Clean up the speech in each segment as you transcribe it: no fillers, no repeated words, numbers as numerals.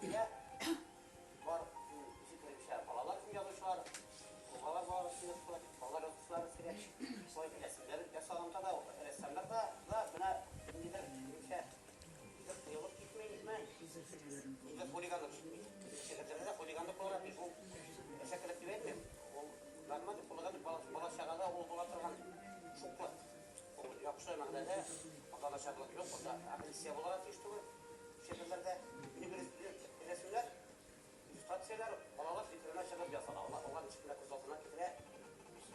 килә. Бар, фикеремчә, балалар өчен язучылар, балалар балалар өчен язучылар, балалар язучылары сирәк. Шулай рәсемнәр ясаганда да, рәссамнар да, да менә ниндидер, минемчә, нидер тыелып китми, нитме, нидер хулиганлык җитми. Шигырьләрдә дә хулиганлык булырга тиеш. Ул әшәкелек дип әйтмим. Ул нормаль хулиганлык, бала чагада ул була торган шуклык. Ул яхшы мәгънәдә, анда начарлык юк, анда агрессия булырга тиеш түгел шигырьләрдә. Минем рәсемнәр, иллюстрацияләр балалар фикеренә чыгып ясала. Алар, алар ничек менә күз алдына китерә.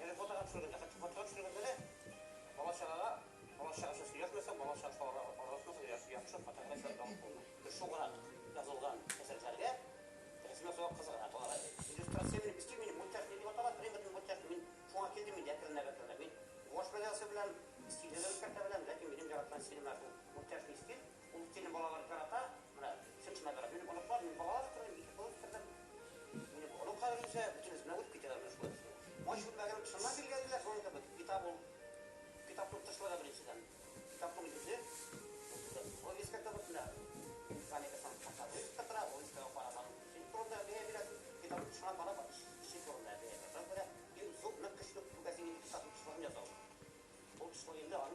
Әле фотога төшергәндә, хәтта фотога төшергәндә дә бала чагага, бала чагача сөйләшмәсәң, бала чагача аралашмасаң, яхшы фотография алып булмый. Бер шуграк язылган әсәрләргә рәсем ясауга кызыграк. Алар иллюстрация минем стиль минем мультяшный дип атала, примерно мультяшный. Мин шуңа килдем инде әкренләп-әкренләп. Мин гуашь белән ясый беләм, стильне дә үзгәртә беләм, ләкин минем яраткан стилем менә шул мультяшный стиль. Ул стильне балалар ярата, менә чын-чынлап ярата. Минем оныклар, мин балалар үстердем, ике кыз үстердем. Минем онык хәзер үсә, бөтенесе менә үсеп китәләр менә шулай. Май чүлмәген тышыннан билгеләделәр, шуның кебек. Китап ул, китапның тышлыгы беренчедән. Китапның йөзе, ул вывеска кебек менә механикасының тышында вывеска тора, вывескага карап аның эче турында бәя бирәсең. Китапның тышына карап, эче турында бәя бирәсең. Шуңа күрә иң зур, нык көчле күрәсең инде китапның тышлыгын ясау. Ул тышлык инде аның.